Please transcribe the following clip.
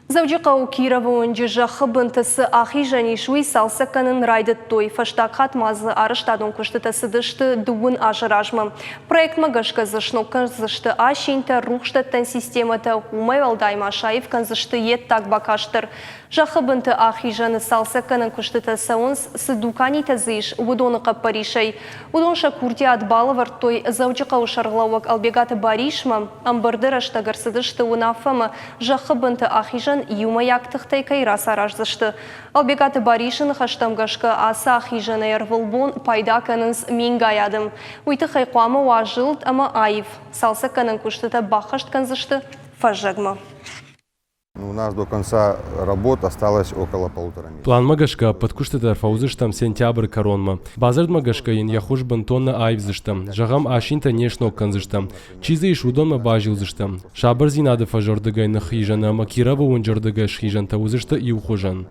Дзӕуджыхъӕуы Кировы уынджы зӕххы бынты цы ахизӕн ис, уый цалцӕг кӕнын райдыдтой. Фӕстаг хатт ма дзы арӕзтадон куыстытӕ цыдысты дыууын азы размӕ. Проектмӕ гӕсгӕ дзы сног кӕндзысты асинтӕ, рухсдӕттӕн системӕтӕ, уымӕй уӕлдай ма саив кӕндзысты йе ддаг бакаст дӕр. Зӕххы бынты ахизӕны цалцӕггӕнӕн куыстытӕ цӕуынц, цы дуканитӕ дзы ис, уыдоны хъӕппӕрисӕй. Уыдон сӕ курдиат балӕвӕрдтой Дзӕуджыхъӕуы сӕргълӕууӕг Ӕлбегаты Барисмӕ. Ӕмбырды рӕстӕг ӕрцыдысты уынаффӕмӕ, зӕххы бынты ахизӕн иумӕйаг тыхтӕй кӕй рацараздзысты. Ӕлбегаты Барисы ныхӕстӕм гӕсгӕ, ацы ахизӕнӕй ӕрвылбон пайда кӕнынц мингай адӕм. Уый тыххӕй хъуамӕ уа зылд ӕмӕ аив. Цалцӕггӕнӕн куыстытӕ баххӕст кӕндзысты фӕззӕгмӕ. У нас до конца работ осталось около полутора месяца. Планмӕ гӕсгӕ ӕппӕт куыстытӕ фӕуыдзыстӕм сентябры кӕронмӕ. Бадзырдмӕ гӕсгӕ йын йӕ хуыз бынтон нӕ аивдзыстӕм. Зӕгъӕм, асинтӕ не сног кӕндзыстӕм. Чи дзы ис, уыдонмӕ базилдзыстӕм. Сабырдзинады фӕзӕрдыгӕй ныххизӕн ӕмӕ Кировы уынджы рдыгӕй схизӕнтӕ уыдзысты иухуызӕн.